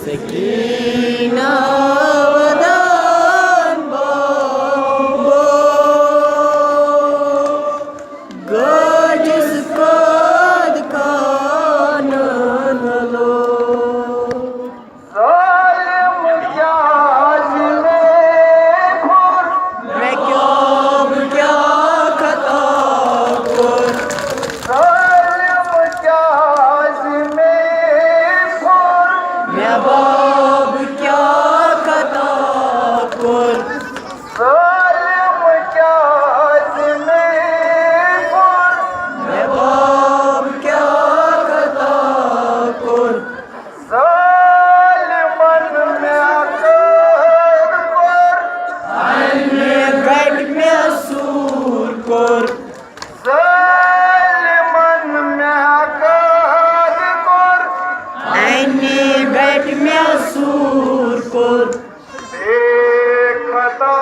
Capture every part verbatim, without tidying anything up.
سکینہ ودان بابا، گاجس قد کانن لو۔ ظالم کیازِ مےٚ کھوٚر؟ مےٚ کیٛاہ، بہٕ کیٛاہ خطا کوٚر؟ ظالم کیازِ مےٚ کھوٚر؟ مےٚ باب کیٛاہ خطا کوٚر؟ ظالم کیازِ مےٚ کھوٚر؟ مےٚ باب کیٛاہ خطا کوٚر؟ ظالمن مےٚ قٲد کوٚر، اَنہِ گٹہِ مےٚ سوٗر کوٚر۔ ظالمن مےٚ قٲد کوٚر، اَنہِ گٹہِ مےٚ سوٗر کوٚر۔ بے خطا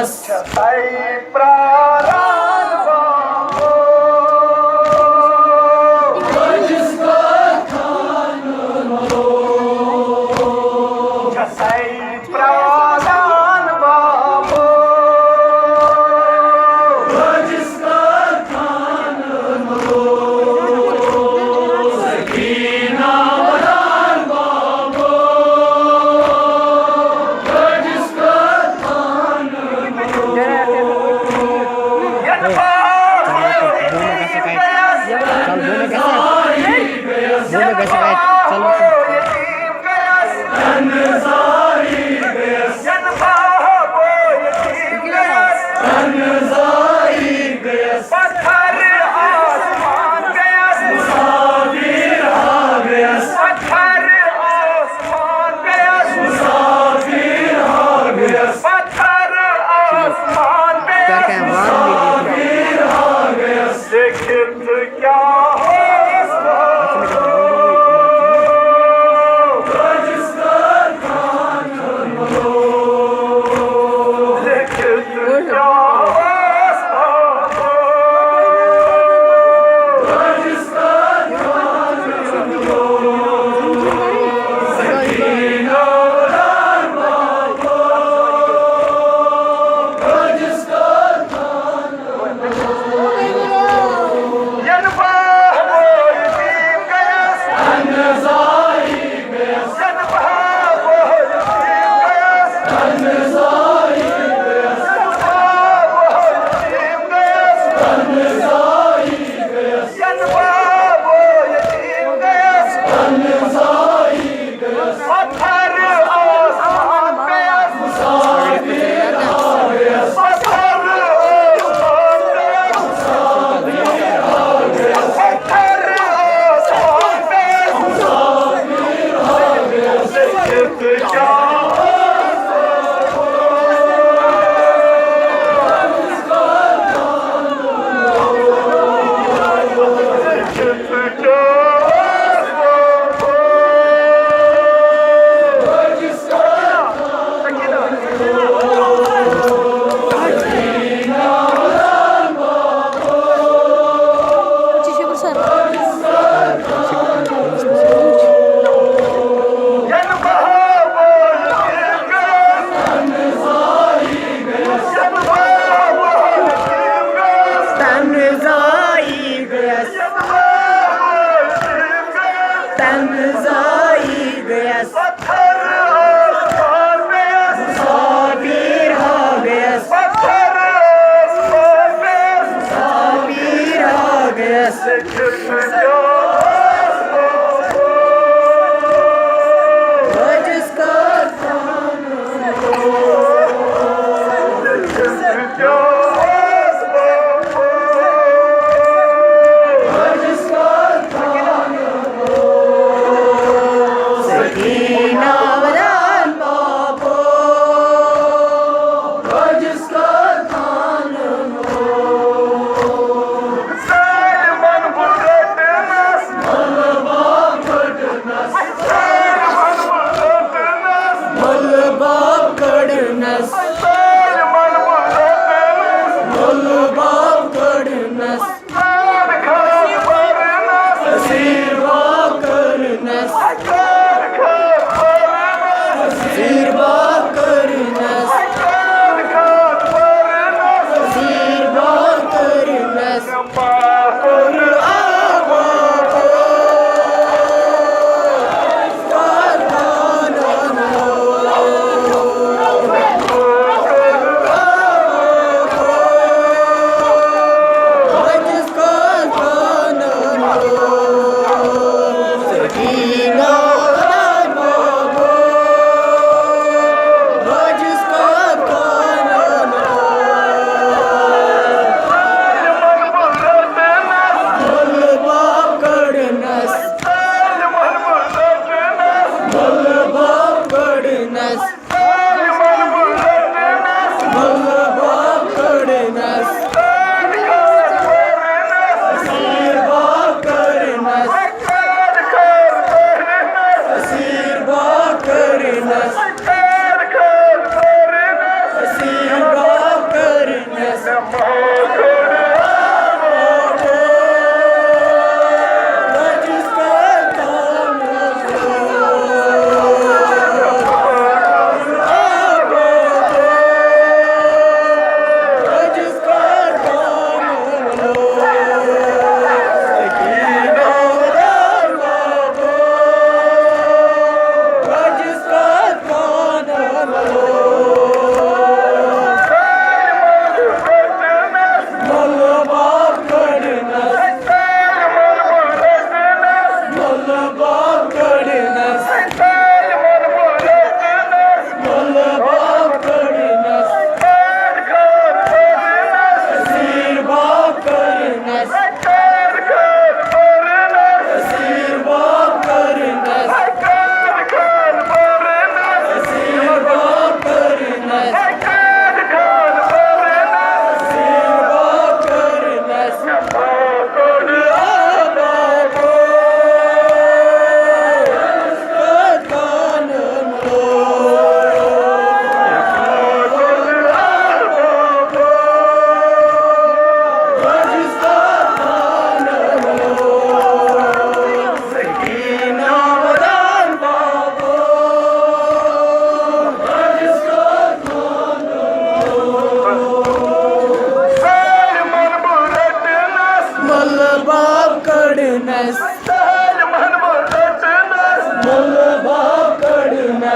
چھسے پراران بابو۔ چھسے پراران بابو۔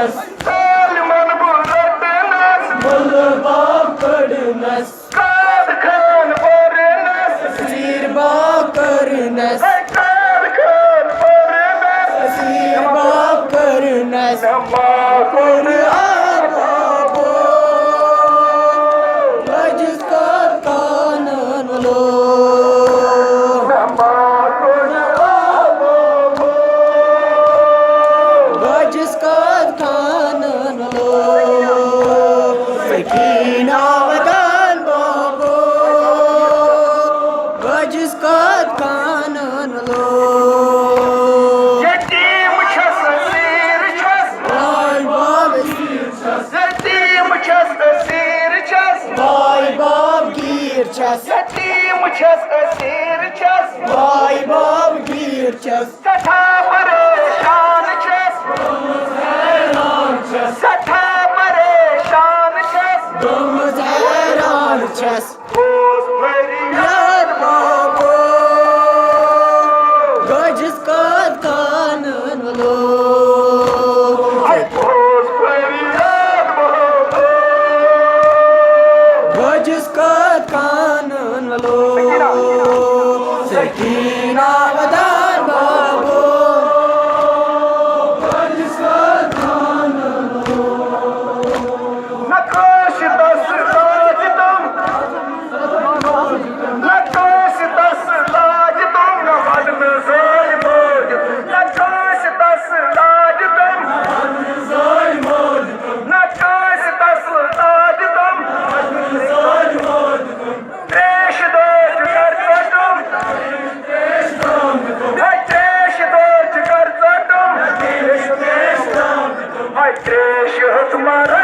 ظالمن بہٕ رٹنس، مُلہٕ باب کٔڑنس، قاد خان بٔرنس، زیٖر باب کٔرنس، ہے قاد خان بٔرنس، زیٖر باب کٔرنس، نہ ما کوٚر آبابو، بجس قاد خانن لوگ۔ نہ ما کوٚر آبابو، بجس قاد خانن لوگ۔ سکینہ ودان بابو، بجس قاد خانن لوگ۔ یتیم چھس، اسیر چھس، بھائی باب یتیم چھس، اسیر چھس، بھائی باب گیر چھس۔ یتیم چھس، اسیر چھس، بھائی باب گیر چھس۔ سٮ۪ٹھاہ پریشان چھس، سٮ۪ٹھاہ پریشان چھس، گٔمٕژ حیران چھس۔ اوس فریاد بابو، گجس قاد خانن لوگ۔ اوس فریاد بابو، گجس قاد خانن لوگ۔ سکینہ ودان بابو، گجس قاد خانن لوگ۔ نہ کٲنٛسہِ تس لاج تِم، نہ کٲنٛسہِ تس لاج تِم، نہ ودنہٕ زٲلۍ مٲج۔ نہ کٲنٛسہِ تس لاج تِم، نہ کٲنٛسہِ تس لاج تِم۔ تریش دٲج کر ژٹُم، ہے تریش دٲج کر ژٹُم۔ ہے تریش ہیوٚت مر